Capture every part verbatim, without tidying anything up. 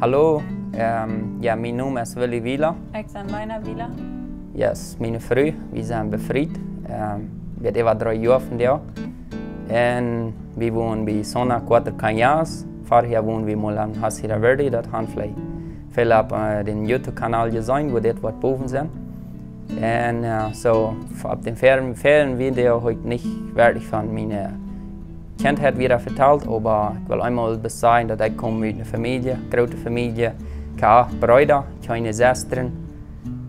Hallo, ähm, jo, mien Nomen es Willy Wieler. Ekj sie Leina Wieler. Yes, miene Fru, wie sent befriet. Ähm, wie haben äwa dree Joa von doa. Un wie wonen bie Zona Cuatro Cañadas. Verhäa wonden wie mol en Hasira Verde, daut haben veleicht väle opp, äh, dän YouTube-Kanal jeseenen, wua dit waut bowen sent. Un, äh, soo, opp dän värjen, värjen Video hab ekj nich werkjlich von miene Kjintheit wada vetalt, oba ekj well eemol bloos sajen, daut ekj kom ut eene Famielje, groote Famielje, ekj hab acht Breeda, kjeene Sestren.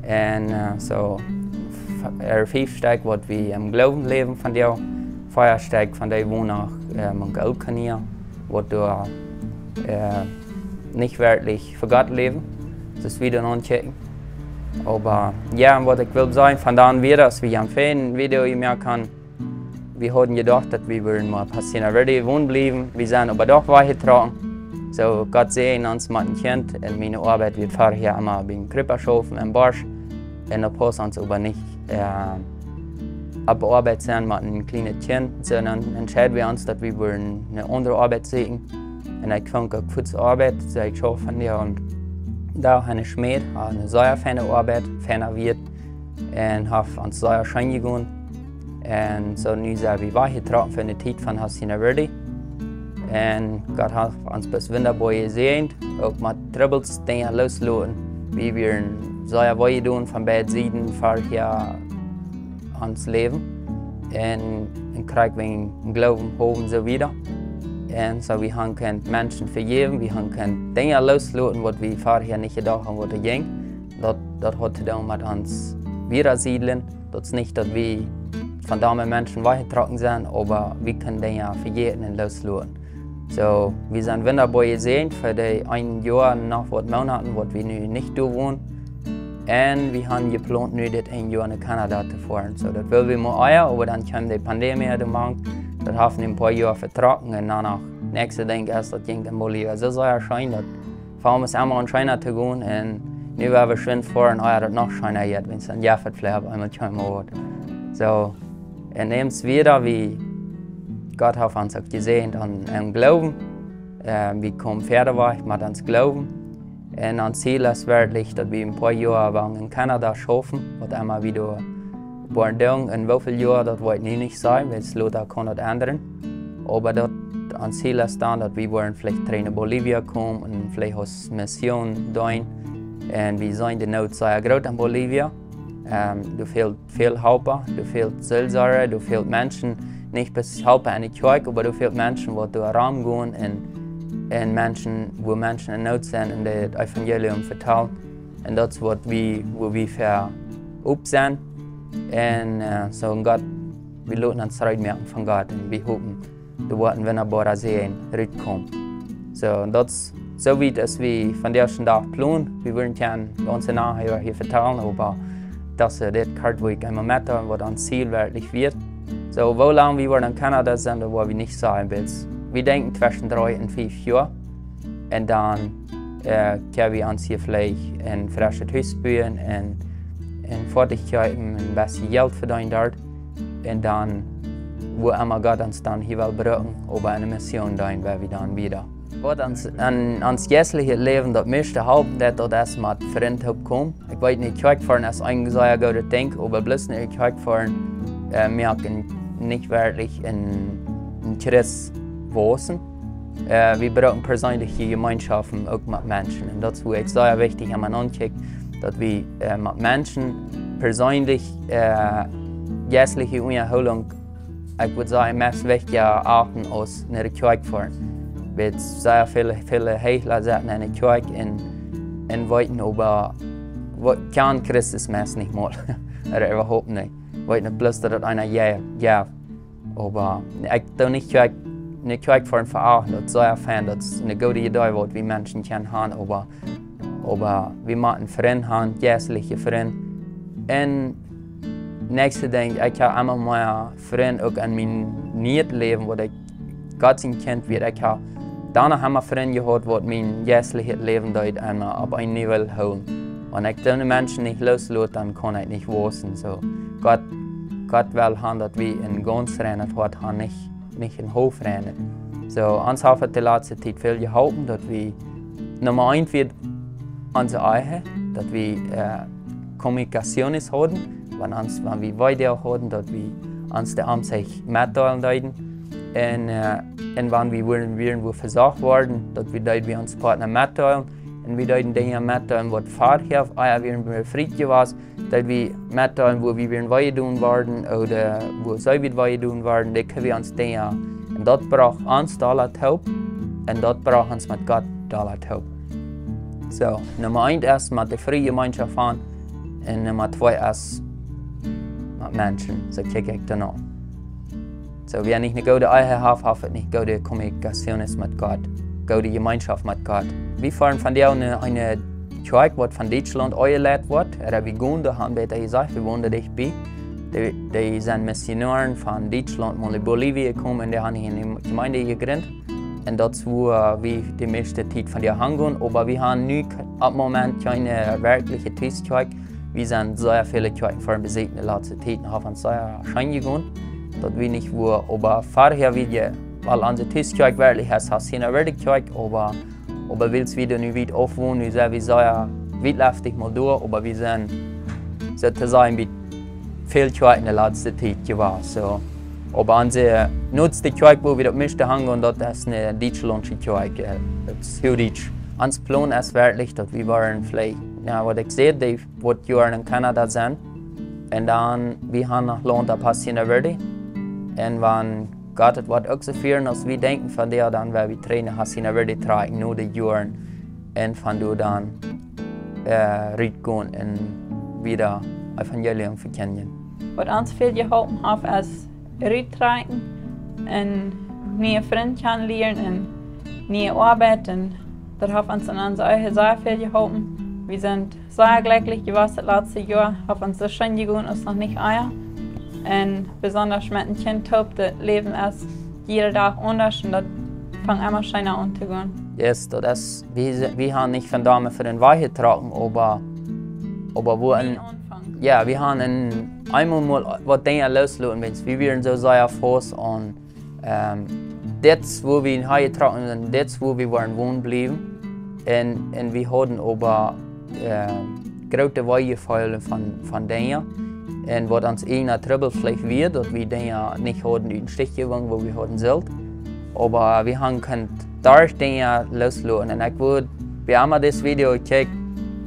Un, äh, soo, f-, ea fief Stekj, waut wie em Gloowen läwen von doa, vea Stekj von dee wonen, äh, mank Ooltkolonia, waut doa, äh, nich werkjlich fa Gott läwen, soo aus wie daut aunkjikjen. Oba jo, un waut ekj well sajen, von dan wada, aus wie aum värjen Video jemoakt haben, wie hauden jedocht, daut wie wudden mol Hasira Verde wonen bliewen. Wie sent oba doch wajchjetrocken. Soo, Gott säajend ons met een Kjint. Un miene Oabeit wia verhäa emma bie een Kjripa schaufen em Bosch. Un daut pausst ons oba nich, äh, opp Oabeit sennen met een kjlienet Kjint. Soo, dan entscheeden wie ons, daut wie wudden eene aundre Oabeit sieekjen. Un ekj funk uk fuaz Oabeit, soo ekj schauf vondoag dän Dach en eene Schmäd, haud eene sea feine Oabeit, feina Wieet. Un haft ons sea scheen jegonen. Un soo nu sent wie wajchjetrocken fa eene Tiet von Hasira Verde. Un Gott haft ons bloos wundaboa jesäajent, uk met Trubbels Dinja loosloten. Wie wieren sea wee jedonen von beid Sieden, verhäa ons Läwen. Un, un krakjt wäajen Gloowen, Hopen, soo wieda. Un soo, wie haben kunt Menschen vejäwen, wie haben kunt Dinja loosloten, waut wie verhäa nich jedocht haben, waut doa jinkj. Daut, daut haud to doonen met ons wada siedlen. Daut es nich, daut wie von doa met Menschen wajchjetrocken sent, oba wie kjennen Dinja vejäten un loosloten. Soo, wie sent wundaboa jesäajent fa dee een Joa un noch waut Moonaten, waut wie nu nich doa wonen. Un wie haben jeplont, nu dit een Joa no Kanada to foaren. Soo, daut wullen wie mol ea, oba dan kjeem de Pandemie doamank. Daut haft een poa Joa vetrocken un dan noch, näakjste Dinkj es, daut jinkj en Bolivia soo sea scheen, daut fa ons emma aun scheena to gonen. Un nu woa wie schwind foaren, ea daut noch scheena jeit, wan et dan jo veleicht opp eemol kjemt waut. Soo, un eemol wada, wie Gott haft ons uk jesäajent aun, aun Gloowen. Äh, wie komen wieda wajch met ons Gloowen. Un ons Ziel es werkjlich, daut wie een poa Joa lang en Kanada schaufen, waut emma wie doa woaren doonen. Un woo väl Joa, daut weet ekj nu nich sajen, wiels lota kaun daut endren. Oba daut ons Ziel es dan, daut wie woaren veleicht trigj no Bolivia komen un veleicht aus Mission deenen. Un wie seenen de Noot sea groot en Bolivia. Ähm, doa fält väl Halpa, doa fält Seelsorja, doa fält Menschen, nich bloos Halpa en de Kjoakj, oba doa fält Menschen, waut doa romgonen un, un Menschen, wua Menschen en Noot sent un daut Evangelium vetalen. Un daut es waut wie, wua wie fa opp sent. Un, äh, soo, un Gott, wie loten ons reed moaken von Gott un wie hopen, doa woat een wundaboara Säajen rutkomen. Soo, daut es soo wiet aus wie vondoag dän Dach plonen. Wie wudden jiern gaunz nohäa hia vetalen, oba daut es dit kort, wua ekj eemol met, waut ons Ziel werkjlich wia. Soo, woo lang wie woaren en Kanada sennen, daut woa wie nich sajen, wiels wie denkjen tweschen dree un fief Joa. Un dan, äh, kjenn wie ons hia veleicht een freschet Hus buen un, un Foatich kjeepen, een bät Jelt vedeenen doa. Un dan, wua emma Gott ons dan hia well brucken, oba en de Mission dan, woa wie dan wada. Waut ons, aun ons jeistlichet Läwen daut mieeschte halpt, daut, daut es met Frind toopkomen. Ekj weet nich, Kjoakj foaren es een sea goodet Dinkj, oba bloos no Kjoakj foaren, äh, moakt nich werkjlich een, een Christ wausen. Äh, wie brucken perseenelje Jemeenschoft uk met Menschen. Un daut es, wua ekj sea wichtich aun mien aunkjikj, daut wie, äh, met Menschen perseenelje, äh, jeistlicje Unjahoolunk, ekj wudd sajen, meist wichtja achten aus no de Kjoakj foaren. Wiels sea väle, väle Heichla sitten en de Kjoakj un, un weeten äwa, waut, kjanen Christus meist nich mol. Ooda äwahaupt nich. Weeten bloos, daut et eena je-, jeft. Oba ekj doo nich Kjoakj, no Kjoakj foaren veachten, daut es sea fein, daut es eene goode Idee, waut wie Menschen kjennen haben, oba, oba wie motten Frind haben, jeistelje Frind. Un näakjste Dinkj, ekj hab emma mea Frind uk en mien nieet Läwen, waut ekj Gott sien Kjint wia. Ekj hab dan noch emma Frind jehaut, waut mien jeistlichet Läwen deed un, äh, opp een Niveau hoolen. Wan ekj soone Menschen nich loosloot, dan kaun ekj nich wausen. Soo, Gott, Gott well haben, daut wie een gaunz reinet Hoat haben, nich, nich een haulf reinet. Soo, ons haft et de latste Tiet väl jeholpen, daut wie Numma eent wia onse Ehe, daut wie äh, comunicaciones hauden, wan ons, wan wie Weedoag hauden, daut wie ons de Omsich metdeelen deeden. Un, äh, un wan wie wieren, wieren wua vesocht worden, daut wie deeden wie ons Partner metdeelen. Un wie deeden Dinja metdeelen waut verhäa, ea wieren wie friet jewast, daut wie metdeelen wua wie wieren wee jedonen worden, ooda wua see wia wee jedonen worden, dee kunn wie ons Dinja. Un daut brocht ons dolla toop, un daut brocht ons met Gott dolla toop. Soo, Numma eent es met de Frie Jemeenschoft aun, un Numma twee es met Menschen, soo kjikj ekj doano. Soo, wäa nich eene goode Ehe haft, haft nich goode comunicaciones met Gott, goode Jemeenschoft met Gott. Wie foaren vondoag no eene, eene Kjoakj, waut von Dietschlaunt aunjeleit woat, ooda wie gonen doa han, bäta jesajcht, wie wonen dicht bie. Dee, dee sent Missionoaren von Dietschlaunt, mol no Bolivien jekomen, un dee haben hia eene Jemeent jejrint. Un daut es wua wie de mieeschte Tiet vondoag han gonen, oba wie haben nu k-, opp Moment kjeene werkjliche Tuskjoakj. Wie sent sea väle Kjoakjen fa besieekjen de latste Tiet un haben ons sea scheen jegonen, daut wie nich wua, oba verhäa wia je, wiels onse Tuskjoakj werkjlich es, es hia eene Kjoakj, oba, oba wiels wie doa nu wiet auf wonen, nu sent wie sea wietleftich mol doa, oba wie sent, soo to sajen, bie väl Kjoakjen de latste Tiet jewast. Soo, oba onse noodste Kjoakj, wua wie daut mieeschte han gonen, daut es eene dietschlauntje Kjoakj, äh, daut es hia dietsch. Ons Plon es werkjlich, daut wie woaren veleicht, jo, waut ekj säd, dee woat Joaren en Kanada sennen. Un dan, wie gonen no Launt Hacienda Verde. Un wan Gott daut woat uk soo fieren aus wie denkjen vondoag, dan woa wie trigj no Hacienda Verde trakjen, no de Joaren. Un von doa dan, äh, rutgonen un wada Evangelium vekjindjen. Waut ons väl jeholpen haft, es ruttrakjen un niee Frind kjanen lieren un niee Oabeit. Un daut haft ons en onse Ehe sea väl jeholpen. Wie sent sea jlekjlich jewast daut latste Joa, haft ons soo scheen jegonen aus noch nich ea. Un besonda met een Kjint toop, daut Läwen es jieda Dach aundasch un daut fangt emma scheena aun to gonen. Yes, daut es, wie, wie haben nich von doa fa een Wajch jetrocken, oba, oba wua een, jo, wie haben een, eemol mol waut Dinja lossloten, wiels wie wieren soo sea faust aun, ähm, dit es wua wie han jetrocken sent, dit es wua wie woaren wonen bliewen. Un, un wie hauden oba, äh, groote Weejefeelen von, von Dinja. Un waut ons eena Trubbel veleicht wia, daut wie Dinja nich hauden ut dän Stich jewongen, wua wie hauden sullt. Oba wie haben kunt doa Dinja lossloten. Un ekj wudd, wäa emma dit Video kjikjt,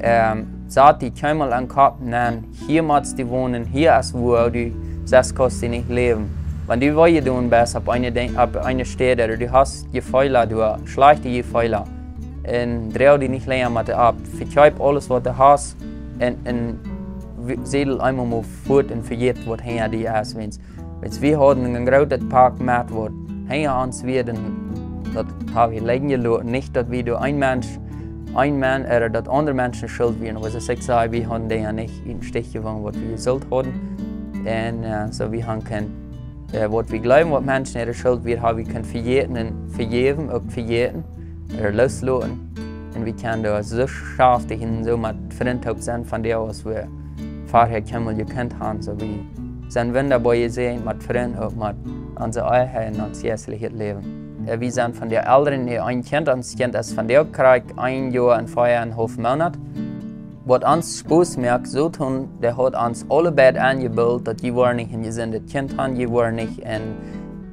ähm, sat die kjeenmol aun Kopp, nä, hia motst du wonen, hia es wua du sest, kaust du nich läwen. Wan du wee jedonen best opp eene Ding-, opp eene Städ, ooda du hast Jefeelen, du hast schlajchte Jefeelen, un droag die nich lenja met opp. Vekjeep aules waut du hast un, un w-, sädel eemol mol fuat un vejät waut hinja die es, wiels, wiels wie hauden een grootet Pak met waut hinja ons wia, un daut hab wie lijen jeloten. Nich daut wie doa een Mensch, een Mensch, ooda daut aundre Menschen schult wieren, oba soo aus ekj säd, wie hauden Dinja nich ut dän Stich jewongen waut wie sullt hauden. Un, äh, soo wie haben kunt, äh, waut wie jleewen waut Menschen äare Schult wia, hab wie kunt vejäten un vejäwen, uk vejäten, ooda lossloten. Un wie kjennen doa soo schaftich un soo met Frind toop sennen vondoag aus wie verhäa kjeenmol jekjant haben. Soo wie sent wundaboa jesäajent met Frind, uk met onse Ehe un ons jeistlichet Läwen. Äh, wie sent von de Elren, dee een Kjint, ons Kjint es vondoag krakjt een Joa un vea un haulf Moonat. Waut ons Spos moakt, Soton, dee haud ons aule beid enjebilt, daut jie woaren nich een jesundet Kjint haben, jie woaren nich een,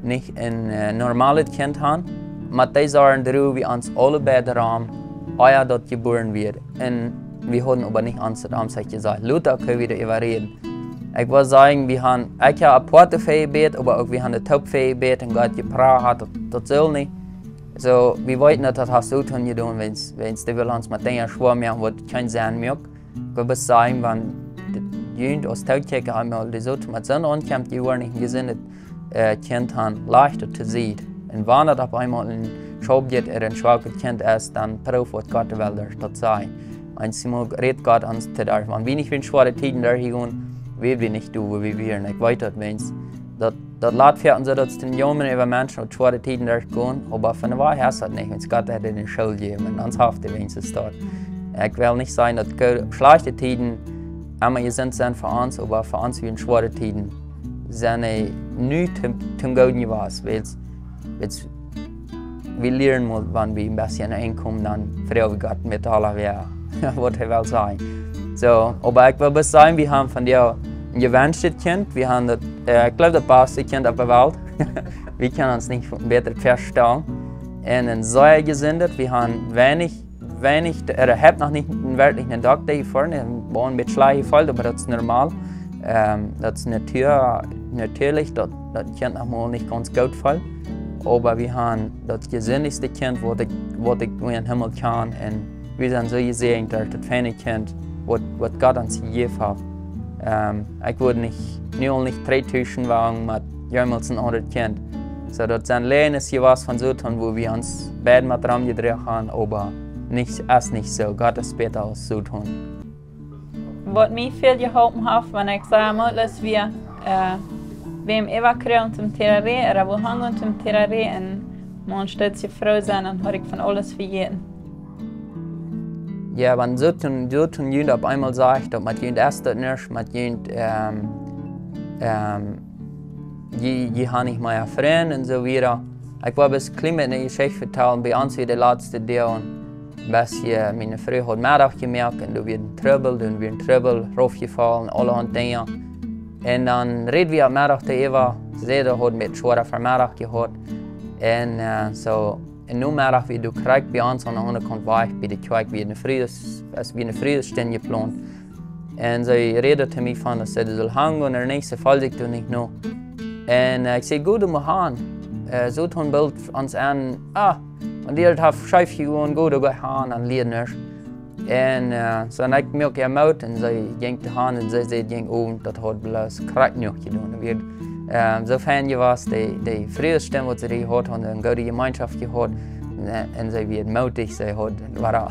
nich een, äh, normalet Kjint haben. Met dee Sorjen droagen wie ons aule beid rom, ea daut jebuaren wort. Un wie hauden oba nich ons daut aun sikj jesajcht. Lota kunn wie doaräwa räden. Ekj well sajen, wie haben, ekj hab apoat fa jebät, oba uk wie haben toop fa jebät un Gott jeprachat, daut, daut sull nich. Soo, wie weeten daut, daut haft Soton jedonen, wiels, wiels dee well ons met Dinja schwoa moaken, waut kjeen Senn moakt. Ekj well bloos sajen, wan de Jugend aus Tookjikja eemol de Soton met Senn aunkjemt, dee woaren nich een jesundet, äh, Kjint haben, lajcht daut to Sied. Un wan daut opp eemol een Schaubjet ooda een schwakjet Kjint es, dan proow waut Gott well derch daut sajen. Eensjemol rät Gott ons to derch. Wan wie nich wieren schwoare Tieden derchjegonen, wäa wie nich doa, wua wie wieren. Ekj weet daut, wiels daut, daut lat veleicht soo daut et een Jaumren äwa Menschen waut schwoare Tieden derchgonen, oba von de Woarheit es daut nich, wiels Gott haft de Schult jejäft un ons haft hee weens daut. Ekj well nich sajen daut go-, schlajchte Tieden emma jesunt sent fa ons, oba fa ons wieren schwoare Tieden, sent dee nu toom, toom Gooden jewast, wiels, wiels wie lieren mol, wan wie een bät enkomen, dan froag wie Gott met aule wäa, waut hee well sajen. Soo, oba ekj well bloos sajen, wie haben von die een jewenscht Kjint, wie haben daut, äh, ekj jleew, daut baste Kjint opp de Welt. Wie kjennen ons nich bäta väastalen. Un een sea jesundet, wie haben weinich, weinich, äh, hee haft noch nich werkjlich eenen Dokta jefunden, hee haft een bät schlajcht jefeelt, oba daut es normal. Ähm, daut es natua-, natieelich, daut, daut Kjint noch mol nich gaunz goot feelt. Oba wie haben daut jesundaste Kjint, waut ekj, waut ekj en Himmel kjan. Un wie sent soo jesäajent derch daut feine Kjint, waut, waut Gott ons jejäft haft. Ähm, ekj wudd nich, nu aul nich trigj tuschen woaren met jemols een aundret Kjint. Soo, daut sent Läajes jewast von Soton, wua wie ons beid met romjedroagen haben, oba nich, es nich soo. Gott es bäta aus Soton. Waut mie väl jeholpen haft, wan ekj sea mootloos wia, äh, wäm äwakjrieen toom Tirarä, ooda wua hangen toom Tirarä, un mau een Stootje froo sennen, dan haud ekj von aules vejäten. Jo, wan Soton, Soton junt opp eemol sajcht, daut met junt es daut nuscht, met junt, ähm, ähm, jie, jie haben nich mea Frind un soo wieda. Ekj well bloos een kjlien bät eene Jeschicht vetalen, bie ons wia de latste Doag, waut hia, miene Fru haud Meddach jemoakt un doa wia een Trubbel, doa wia een Trubbel, raufjefollen, aulahaunt Dinja. Un dan räd wie aum Meddach doaräwa, see säd, daut haud een bät schwoaren Vemeddach jehaut. Un, äh, soo, un Nomeddach wia doa krakjt bie ons aun de aundre Kaunt Wajch, bie de Kjoakj, wia eene Fredes-, es wia eene Fredesstund jeplont. Un see räd to mie von, daut see sull hangen ooda nich, see feeld sikj doa nich no. Un, äh, ekj säd: "Goot, dan mott han." Äh, Soton bilt ons en, ah, wan die daut haft scheef jegonen, goot, dan go han, dan lieet nuscht. Un, äh, soo, un ekj muak äa Moot un see jinkj han un see säd, jinkj om, daut haud bloos krakjt jenuach jedonen. Wie, äh, soo fein jewast, dee, dee Fredesstund, waut see doa jehaut haud, eene goode Jemeenschoft jehaut. Un, äh, un see wia mootich, see haud, wia,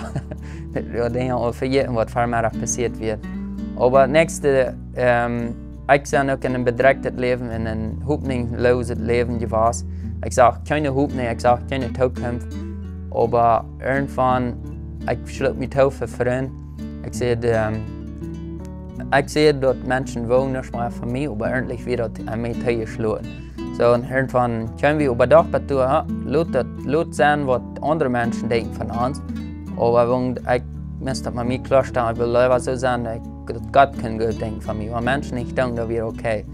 jo, Dinja aul vejäten, waut Vemeddach passieet wia. Oba daut näakjste, ähm, ekj sie uk en een bedrekjtet Läwen, en een hopninjloset Läwen jewast. Ekj sach kjeene Hopninj, ekj sach kjeene Tookunft. Oba irjentwan, ekj schloot mie too fa Frind. Ekj säd, ähm, ekj säd, daut Menschen wullen nich mea von mie, oba eejentlich wia daut aun mie toojeschloten. Soo, un irjentwan kjeem wie oba doch bat doa, ha, lot daut, lot sennen, waut aundre Menschen denkjen von ons. Oba wan ekj must daut met mie kloastalen, ekj well leewa soo sennen, ekj, daut Gott kaun goot denkjen von mie. Wan Menschen nich denkjen, daut wia okay.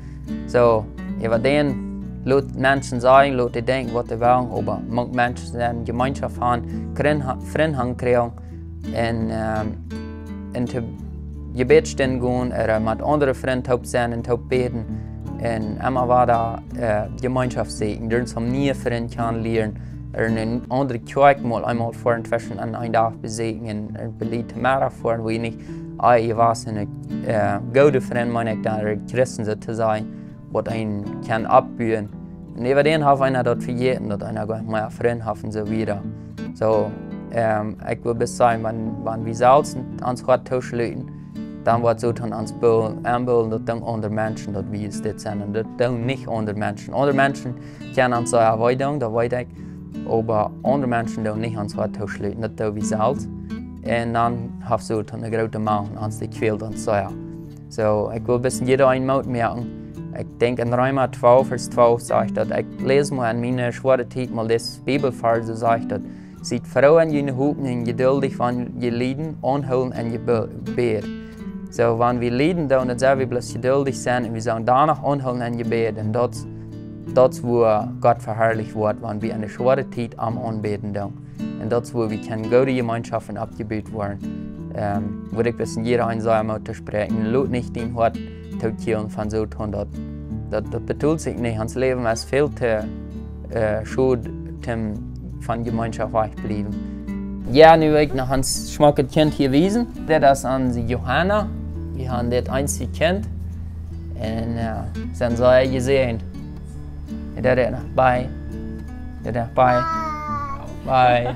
Soo, äwa dän, lot Menschen sajen, lot dee denkjen, waut dee wellen, oba mank Menschen sennen, Jemeenschoft han, Krin ha-, Frind han kjrieen, un, ähm, en de Jebädsstund gonen, ooda met aundre Frind toop sennen un toop bäden, un emma wada, äh, Jemeenschoft sieekjen, doa soo niee Frind kjanen lieren, ooda eene aundre Kjoakj mol eemol fa een, tweschen aun eenen Dach besieekjen un, un bie Lied to Meddach foaren, wua jie nich, ah, jie wieren, äh, goode Frind, meen ekj, dan, ooda Christen soo to sajen, waut eenen kaun oppbuen. Un äwa dän haft eena daut vejäten, daut eena goanich mea Frind haft un soo wieda. Soo, ähm, ekj well bloos sajen, wan, wan wie selfst ons Hoat tooschluten, dan woat Soton ons bul-, enbillen, daut dan aundre Menschen, daut wie es dit sent, un daut dan nich aundre Menschen. Aundre Menschen kjennen ons sea wee doonen, daut weet ekj. Oba aundre Menschen doonen nich ons Hoat tooschluten, daut doo wie selfst. Un dan haft Soton eene groote Macht, ons dee kwält ons sea. Soo, ekj well bloos jieda een Moot moaken. Ekj denkj, en Reema twalf, Varsch twalf sajcht daut, ekj läs mol en miene schwoare Tiet mol disen Bibelvers, soo sajcht daut: "Siet froo en june Hopninj, jeduldich wan jie lieden, aunhoolent en jebäd." Soo, wan wie lieden doonen, dan sell wie bloos jeduldich sennen un wie sellen doano aunhoolent en jebäd. Un daut, daut es wua Gott veharlicht woat, wan wie en de schwoare Tiet am aunbäden doonen. Un daut es wua wie kjennen goode Jemeenschoft oppjebut woaren. Ähm, wudd ekj bloos jieda een sea Moot toospräakjen. Lot nich dien Hoat tookjrieen von Soton, daut, daut, daut betolt sikj nich. Ons Läwen es väl too, äh, schod, toom von Jemeenschoft wajchbliewen. Jo, nu well ekj noch een schmocket Kjint hia wiesen. Dit es onse Johanna. Wie haben dit eensje Kjint. Un, äh, sent sea jesäajent. Dit es noch bie. Dit es noch bie. Bie.